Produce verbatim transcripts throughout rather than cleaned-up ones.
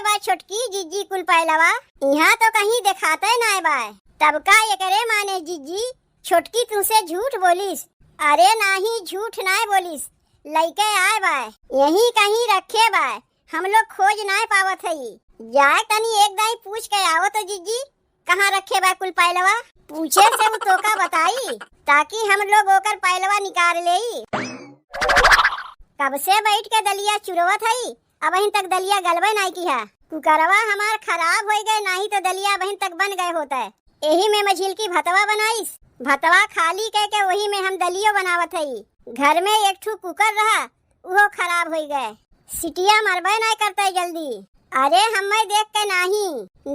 बा छोटकी जिज्जी कुल पायलवा? इहाँ तो कहीं देखाते नाय बा। तब का एकरे माने जिज्जी, छोटकी तुसे झूठ बोलिस? अरे नाही, झूठ नाय बोलिस, लइके आए बा, यहीं कहीं रखे बा, हम लोग खोज नाय पावत हई। जाए तनी एक दाई पूछ के आवो तो जिज्जी, कहाँ रखे बा कुल पायलवा? पूछे से उ तोका बताई, ताकि हम लोग ओकर पायलवा निकाल लेई। कब से बैठ के दलिया चुरवत हई, अबहिन तक दलिया गलबे नाई किहा। कुकरवा हमार खराब होई गए, नाही तो दलिया अबहिन तक बन गए होते। एही में मझिलकी भतवा बनाइस, भतवा खाली कह के वही में हम दलियो बनावत हई। घर में एक ठू कुकर रहा, उहो खराब होई गए, सिटिया मरबे नाय करते जल्दी। अरे हम्मे देख के नाही,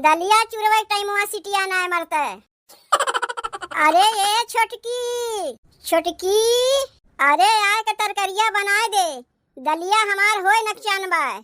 दलिया चुरवे टाइमवा सिटिया नाय मरते। अरे ए छोटकी, छोटकी, अरे आए के तरकरिया बनाए दे, दलिया हमार होए नकचान बाय।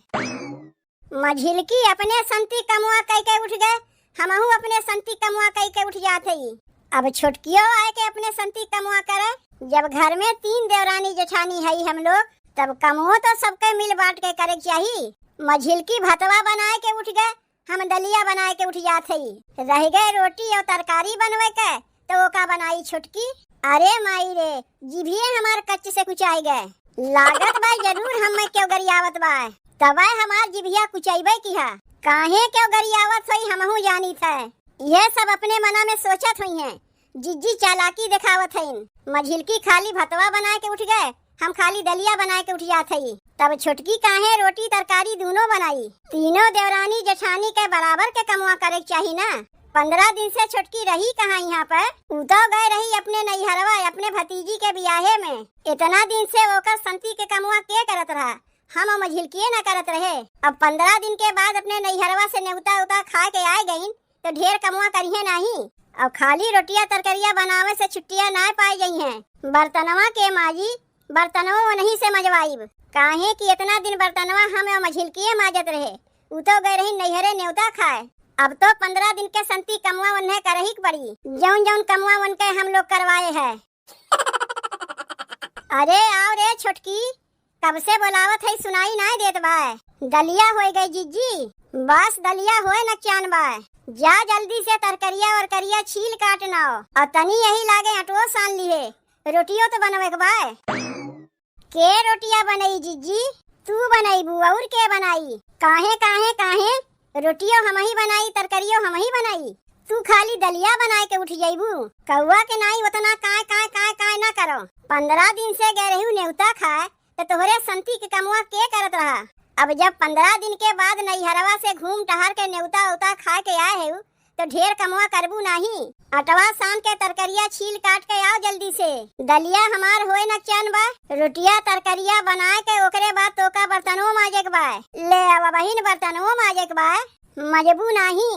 मझिलकी अपने संती कमवा कई के उठ गए, हमहू अपने संती कमवा कई के उठ जात हई। अब छोटकियो आए के अपने संती कमवा करे। जब घर में तीन देवरानी जेठानी हई हम लोग, तब कमवो तो सबके मिल बांट के करे के चाही। मझिलकी भतवा बनाए के उठ गए, हम दलिया बनाए के उठ जात हई। रह गए रोटी और तरकारी बनवे के, तो ओका बनाई छोटकी। अरे माई रे, जिभिये हमार कच्च से कुचाई गए। लागत बा जरूर हम्मे केव गरियावत बा, तबे हमार जिभिया कुचैबे किहा। काहे केव गरियावत होई हमहू जानित है। यह सब अपने मना में सोचत होइहैं। जिज्जी चालाकी देखावत हईन। मझिलकी खाली भतवा बनाए के उठ गए, हम खाली दलिया बनाए के उठ जात हई। तब छोटकी काहे रोटी तरकारी दूनो बनाई? तीनों देवरानी जेठानी के बराबर के कमवा करे के चाही ना। पन्द्रह दिन से छोटकी रही कहाँ इहाँ पर? उ तो गए रही अपने नैहरवा, अपने भतीजी के बियाहे में। इतना दिन से ओकर संती के कमवा के करत रहा? हम और मझिलकिए ना करत रहे। अब पन्द्रह दिन के बाद अपने नैहरवा से नेवता उता खाए के आए गईन, तो ढेर कमवा करिहे नाही। अब खाली रोटिया तरकरिया बनावे से छुट्टिया ना पाए जइहें। बर्तनवा के माजी, बर्तनवा वनही से मजवाइब, काहे कि इतना दिन बर्तनवा हम और मझिलकिए माजत रहे। उ तो गए रही नैहरे नेवता खाए। अब तो पन्द्रह दिन के संती कमवा उन्हें करही के पड़ी, जौन जौन कमवा उनके हम लोग करवाए है। अरे आओ रे छोटकी, कब से बोलावत है, सुनाई नाय देत बा। दलिया होए गए जिज्जी, बस दलिया होए न चान बा। जा जल्दी से तरकरिया वरकरिया छील काट नाओ, और तनी यही लागे अटवो सान लिहे, रोटियो तो बनवे के बा। के रोटिया बनई जिज्जी? तू बनईबू और के बनाई? काहे, काहे, काहे? रोटियो हमही बनाई, तरकरियो हमही बनाई, तू खाली दलिया बनाए के उठ जइबू। कौआ के नाई उतना काय, काय, काय, काय ना करो। पन्द्रह दिन से गए रहू नेवता खाए, तो तोहरे संती के कमवा के करत रहा? अब जब पन्द्रह दिन के बाद नैहरवा से घूम टहर के नेवता उता खा के आए हऊ, तो ढेर कमवा करबू नाही। अटवा सान के तरकरिया छील काट के आओ जल्दी से। दलिया हमार होए न चैन बा, रोटिया तरकरिया बनाए के ओकरे बाद तोका बर्तनवो माजे के बा। ले आवा बहिन, बर्तनवो माजे के बा। मजबू नाही,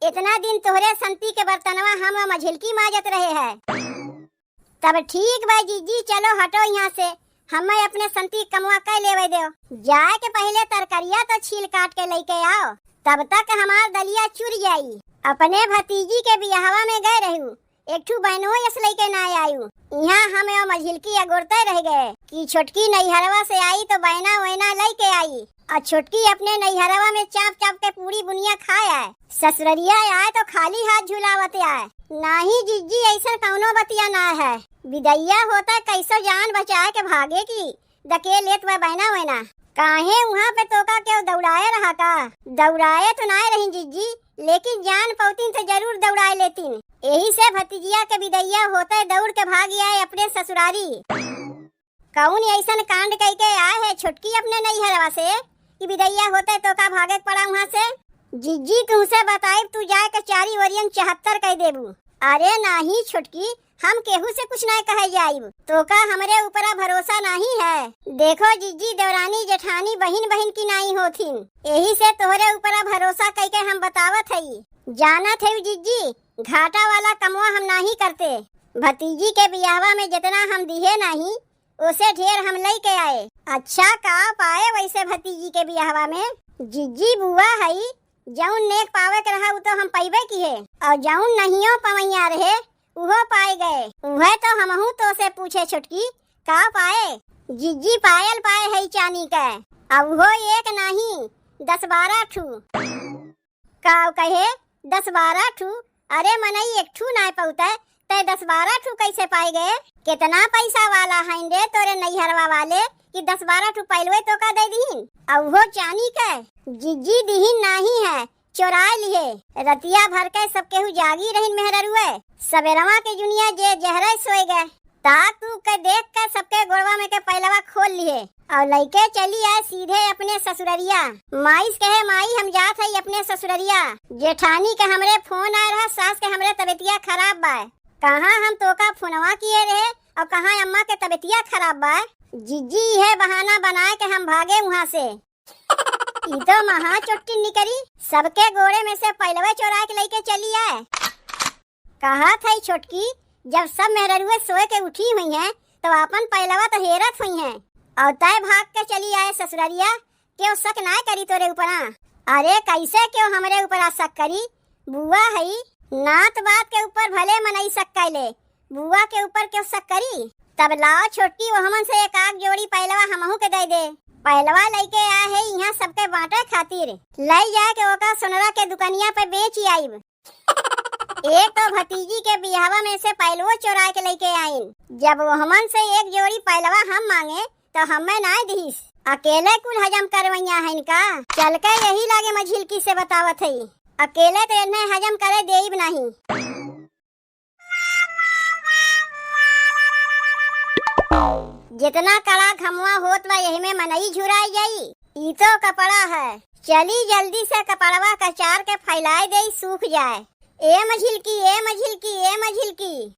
इतना दिन तोहरे संती के बर्तनवा हम मझिलकी माजत रहे है। तब ठीक बा जिज्जी, चलो हटो यहाँ से, हमें अपने संती कमवा कह लेवे दो। जाए के पहले तरकरिया तो छील काट के लेके आओ, तब तक हमार दलिया चुर जाई। अपने भतीजी के बियाहवा में गए रहू, एक ठू बहनो यस लेके ना आयू। यहाँ हम एव मझिलकी अगोरते रह गए कि छोटकी नैहरवा से आई तो बहना वहना लेके आई, और छोटकी अपने नैहरवा में चाप चाप के पूरी बुनिया खाए आए, ससुररिया आए तो खाली हाथ झुलावत आए। नाही जिज्जी, ऐसा कौनो बतिया ना है। बिदैया होता कैसो जान बचाए के भागे की दके लेत बा बहना वहना। काहे वहाँ पे तोका केव दौड़ाए रहा का? दौड़ाए तो नाय रही जिज्जी, लेकिन जान पौतीन तो जरूर दौड़ाए लेतीन। यही से भतीजिया के बिदैया होते दौड़ के भाग आए अपने ससुरारी। कौन ऐसन कांड कई के आए है छोटकी अपने नैहरवा से कि बिदैया होते तोका भागे के पड़ा वहाँ से? जिज्जी तुमसे बताइब, तू जाए के चारी ओरियन चहत्तर कह देबू। अरे नाही छोटकी, हम केहू से कुछ नाय कहे जाइब। तोका हमरे ऊपरा भरोसा नाही है। देखो जिज्जी, देवरानी जेठानी बहिन बहिन की नाई होथिन, यही से तोहरे ऊपरा भरोसा कई के हम बतावत हई। जानत हई जिज्जी, घाटा वाला कमवा हम नाही करते। भतीजी के बियाहवा में जितना हम दिहे नाही, ओसे ढेर हम लइके आए। अच्छा का पाए वैसे भतीजी के बियाहवा में? जिज्जी बुआ हई, जौन नेक पावे के रहा उ तो हम पइबे किहे, और जौन नहियो पवैया रहे उहो पाए गए। उहे तो हमहू तो से पूछे छोटकी, का पाए? जिज्जी पायल पाए हई चानी के, और उहो एक नाही, दस बारह ठू। काव कहे, दस बारह ठू? अरे मनई, एक ठू नाय पउतै, तै दस बारह ठू कैसे पाइ गए? केतना पैसा वाला हइन रे तोरे नैहरवा वाले कि दस बारह ठू पैलवे तोका दै दिहिन? अउहो चानी कै? जिज्जी दिहिन नाहीं है, चोराइ लिहे। रतिया भर के सब केहू जागी रहिन मेहररुए, सबेरवा के जुनिया जे जहरे सोइ गए। ताक तूक के देख के सबके गोड़वा में के पैलवा खोल लिहे अउर लइके चली आए सीधे अपने ससुररिया। माई से कहे, माई, हम जात हई अपने ससुररिया। जेठानी के हमरे फोन आए रहा, सास के हमरे तबियतिया खराब बा। कहाँ हम तोका फोनवा किए रहे अउर कहाँ अम्मा के तबियतिया खराब बा। जिज्जी इहे बहाना बनाए के हम भागे उहाँ से। ई तो महा चोट्टिन निकरी, सबके गोड़े में से पैलवा चोराइ के लइके चली आए। कहत हई छोटकी, जब सब मेहररुए सोइ के उठी हुइहैं, तउ आपन पैलवा तउ हेरत हुइहैं। अउर तै भाग के चली आए ससुररिया, केहू शक नाय करी तोरे ऊपरा। अरे, कैसे केहू हमरे ऊपरा शक करी? बुआ हई, नात बात के ऊपर भले मनई शक कइ ले, बुआ के ऊपर केहू शक करी? तब लाव छोटकी, ओहमन से एक आक जोड़ी पैलवा हमहू के दै दे। पैलवा लइके आए हई इहाँ सबके बाँटे खातिर, लइ जाए के ओका सोनरा के दुकनिया पे बेचि आइब। एक तउ भतीजी के बियाहवा में से पैलवो चोराइ के लइके आइन। जब ओहमन से एक जोड़ी पैलवा हम माँगे, तउ हम्मे नाय दिहिस। अकेले कुल हजम करवइया हइन का? चल के यही लागे मझिलकी से बतावत हई। अकेले तउ एन्हे हजम करे देइब नाहीं। जेतना कड़ा घमवा होत बा, यही में मनई झुराइ जाई। ई तउ कपड़ा है, चली जल्दी से कपड़वा कचार के फैलाइ देई, सूख जाए। ए मझिलकी, ए मझिलकी, ए मझिलकी।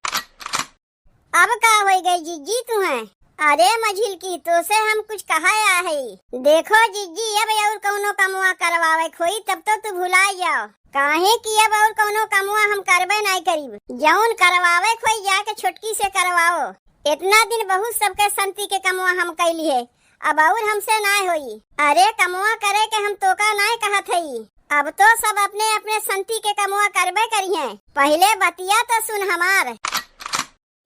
अब का होइ गइ जिज्जी तुहैं? अरे मझिलकी, तोसे हम कुछ कहै आ हई। देखो जिज्जी, अब अउर कउनो कमवा करवावै क होई तब तउ तू भुलाइ जाओ। काहे कि अब अउर कउनो कमवा हम करबे नाहीं करिब। जउन करवावै क होई जाके छोटकी से करवाओ। एतना दिन बहुत सबके संती के कमवा हम कइ लिहे, अब अउर हमसे नाहीं होई। अरे कमवा करे के हम तोका नाहीं कहत हई, अब तउ सब अपने अपने संती के कमवा करबे करिहैं। पहिले बतिया तउ सुन हमार।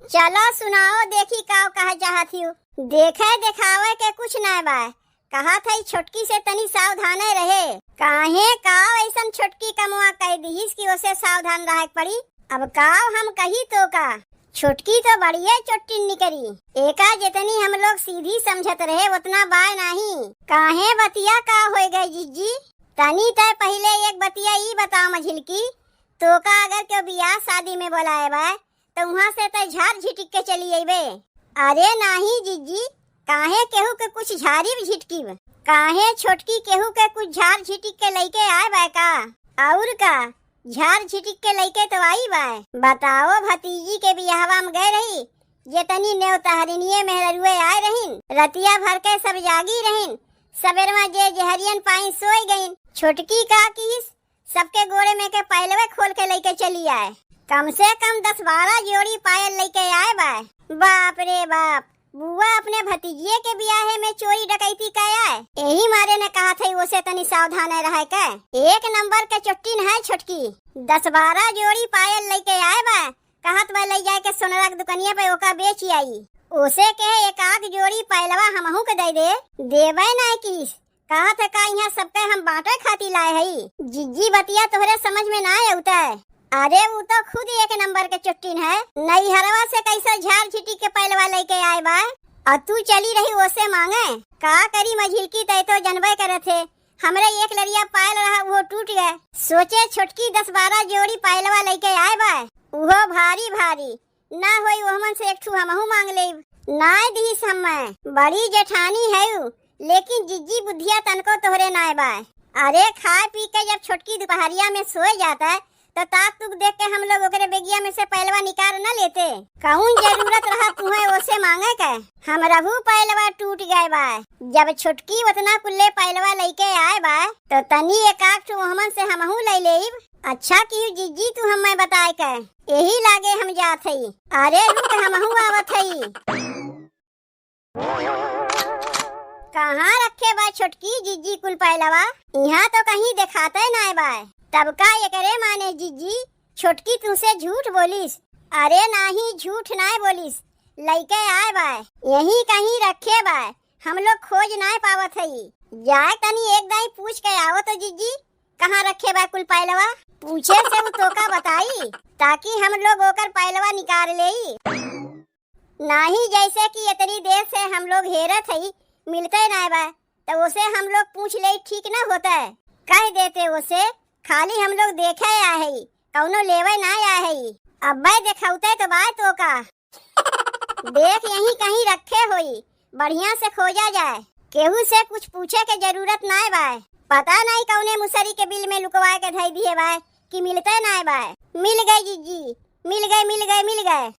चलो सुनाओ, देखी काव कहै चाहत हिउ। देखै देखावै के कुछ नाय बाय। कहत हई छोटकी से तनी सावधाने रहे। काहे काव अइसन छोटकी कमवा कइ दिहिस कि ओसे सावधान रहै के पड़ी? अब काव हम कही तोका, छोटकी तउ बड़िये चोट्टिन निकरी। एका जेतनी हम लोग सीधी समझत रहे ओतना बाय नाहीं। काहे बतिया का होइ गइ जिज्जी? तनी तै पहिले एक बतिया ई बताव मझिलकी, तोका अगर केहू बियाह सादी में बोलाए बाय, त उहाँ से तै झार झिटिक के चली अइबे। अरे नाहीं जिज्जी, काहे केहू के कुछ झारिब झिटकिब? काहे छोटकी केहू के कुछ झार झिटिक के लइके आए बाय का? अउर का, झार झिटिक के लइके तउ आई बाय। बताओ, भतीजी के बियाहवा में गए रही, जेतनी नेवतहरिनिये मेहररुए आए रहिन, रतिया भर के सब जागी रहिन, सबेरवा जे जहरियन पाइन सोइ गइन। छोटकी का किहिस, सबके गोड़े में के पैलवे खोल के लइके चली आए। कम से कम दस बारह जोड़ी पायल लइके आए बाय। बाप रे बाप, बुआ अपने भतीजिये के बियाहे में चोरी डकैती कइ आए। एही मारे न कहत हई ओसे तनी सावधाने रहै के। एक नंबर के चोट्टिन है छोटकी। दस बारह जोड़ी पायल लइके आए बाय। कहत बा लइ जाए के सोनरा के दुकनिया पे ओका बेचि आई। ओसे कहे एक आध जोड़ी पैलवा हमहू के दइ दे। देबे नाय किस। कहत है का इहाँ सबके हम बाँटे खातिर लाए हई? जिज्जी बतिया तोहरे समझ में नाय अउतै। अरे ऊ तउ खुद एक नंबर के चोट्टिन है। नइहरवा से कइसे झार झिटिक के पैलवा लइके आए बा। अउर तू चली रही ओसे माँगे। का करी मझिलकी, तै तउ जनबे करत है। हमरे एक लरिया पायल रहा, उहो टूट गए। सोचे छोटकी दस बारह जोड़ी पायलवा लइके आए बा, उहो भारी भारी। ना होई, ओहमन से एक ठू हमहू माँग लेब। नाय दिहिस हम्मे। बड़ी जेठानी है उ, लेकिन जिज्जी बुद्धिया तनको तोहरे नाय बा। अरे खाए पी के जब छोटकी दुपहरिया में सोए जात है, त ताक तुक देख के हम लोग ओकरे बेगिया में से पैलवा निकार न लेते। कउन जरूरत रहा तुहे ओसे माँगे के? हमरहू पैलवा टूट गए बा। जब छोटकी ओतना कुल्ले पैलवा लइके आए बा, त तनी एक आध ठू ओहमन से हमहू लइ लेब। अच्छा किहू जिज्जी तू हम्मे बताए के, एही लागे हम जात हई। अरे रुक, हमहू आवत हई। कहाँ रखे बा छोटकी जिज्जी कुल पैलवा? इहाँ तउ कहीं देखाते नाय बा। तब का एकरे माने जिज्जी, छोटकी तुसे झूठ बोलिस? अरे नाहीं, झूठ नाय बोलिस, लइके आए बा, यहीं कहीं रखे बा, हम लोग खोज नाय पावत हई। जाए तनी एक दाई पूछ के आओ तो जिज्जी, कहाँ रखे बा कुल पैलवा? पूछे से उ तोका बताई, ताकि हम लोग ओकर पैलवा निकाल लेई। नाही, जैसे कि इतनी देर से हम लोग हेरत हई, मिलते नाय बा, तो ओसे हम लोग पूछ लेई, ठीक ना होता है? कह देते ओसे, खाली हम लोग देखे आए हई, कौनो लेवे ना आए हई। अब्बे देखौते तो बाय तोका। देख, यहीं कहीं रखे होई, बढ़िया से खोजा जाए। केहू से कुछ पूछे के जरूरत नाय बाय। पता नहीं कौने मुसरी के बिल में लुकवा के धई दिए बाय कि मिलते नाय बाय। मिल गए जिज्जी, मिल गए, मिल गए, मिल गए।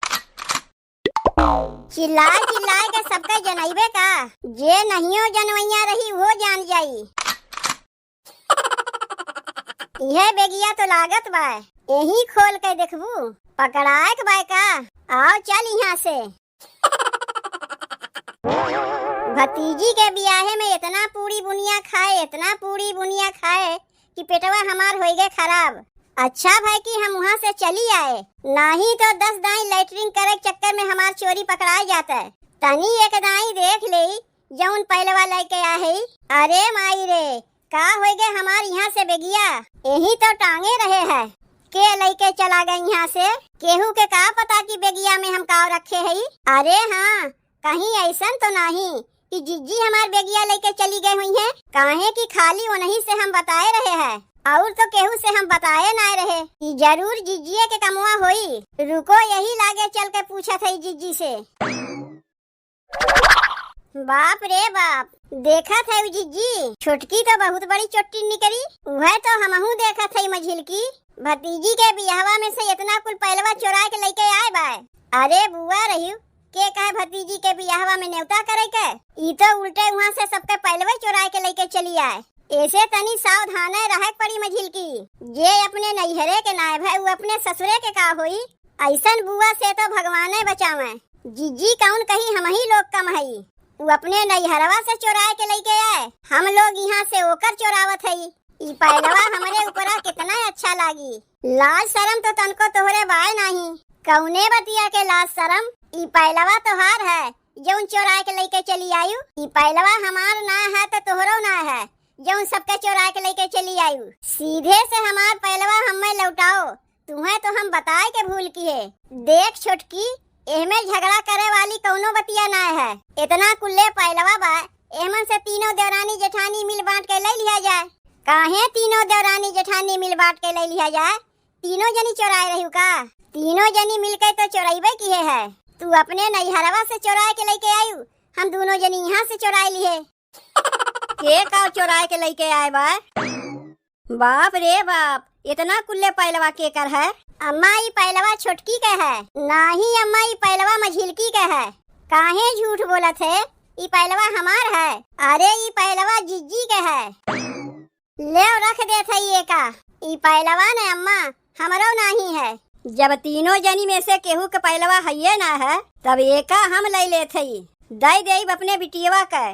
चिल्लाए चिल्लाए के सबके जनइबे का? जे नहियो जनवैया रही, वो जान जाई। इहे बेगिया तो लागत बा, यही खोल के देखबू, पकड़ाए के बा का? आओ चल यहाँ से। भतीजी के बियाहे में इतना पूड़ी बुनिया खाए, इतना पूड़ी बुनिया खाए कि पेटवा हमार होई गए खराब। अच्छा भाई कि हम वहाँ से चली आए, नाही तो दस दाई लैट्रिन करे के चक्कर में हमार चोरी पकड़ाए जाता। तनी एक दाई देख लेई, जौन पैलवा लेके आ है। अरे माई रे, का होई गए हमार यहाँ से बेगिया? यही तो टांगे रहे है, के लेके चला गए यहाँ से? केहू के का पता कि बेगिया में हम का रखे हई? अरे हाँ, कहीं ऐसन तो नहीं कि जिज्जी हमार बेगिया लेके चली गए हुई हैं? काहे कि खाली उन्हीं से हम बताए रहे हैं, और तो केहू से हम बताए ना रहे। ई जरूर जिज्जिए के कमवा होई। रुको, यही लागे चल के पूछत हई जिज्जी से। बाप रे बाप, देखत है जिज्जी, छोटकी तो बहुत बड़ी चोट्टी निकली। उहे तो हमहू देखत है मझिलकी। भतीजी के बियाहवा में से इतना कुल पैलवा चोराए के लेके आए बाय। अरे बुआ रहियो, के कहे भतीजी के बियाहवा में नेवता करे के? ई तो उल्टे वहाँ से सबके पैलवे चोराए के लेके चली आए। ऐसे तनी सावधाने रहे के पड़ी मझिलकी। जे अपने नैहरे के नाय भय, उ अपने ससुरे के का होई? ऐसन बुआ से तो भगवाने बचावे। जिज्जी कौन कही हमही लोग कम हई। उ अपने नैहरवा से चोराए के लेके आए, हम लोग यहाँ से ओकर चोरावत हई। ई पैलवा हमरे ऊपरा कितना अच्छा लागी। लाज शरम तो तनको तोहरे बाय नाही। कौने बतिया के लाज शरम? ई पैलवा तोहार है, जौन चोराए के लेके चली आयु। ई पैलवा हमार ना है तो तोहरो ना है, जौन सबके चोराए के लेके चली आयु। सीधे से हमार पैलवा हमें लौटाओ। तुहें तो हम बताए के भूल किहे। देख छोटकी, एहमे झगड़ा करे वाली कौनो बतिया ना है। इतना कुल्ले पैलवा बा, एहमन से तीनों देवरानी जेठानी मिल बांट के ले लिया जाए। काहे तीनों देवरानी जेठानी मिल बांट के ले लिया जाए? तीनों जनी चोराए रही का? तीनों जनी मिलके तो चोराइबे किहे है। तू अपने नैहरवा से चोराए के लेके आयु, हम दोनों जनी यहाँ से चोराए लिहे। के का चोराए के लेके आए बा? बाप रे बाप, इतना कुल्ले पैलवा केकर है? अम्मा, ई पैलवा छोटकी के है। नाही अम्मा, ई पैलवा मझिलकी के है। काहे झूठ बोलत है? ई पैलवा हमार है। अरे, ई पैलवा जिज्जी के है। ले रख देत है ये का। ई पैलवा ने अम्मा, हमरो नाही है। जब तीनों जनी में से केहू के पैलवा हइये ना है, तब एका हम ले लेत हई, दे देब अपने बिटियवा के।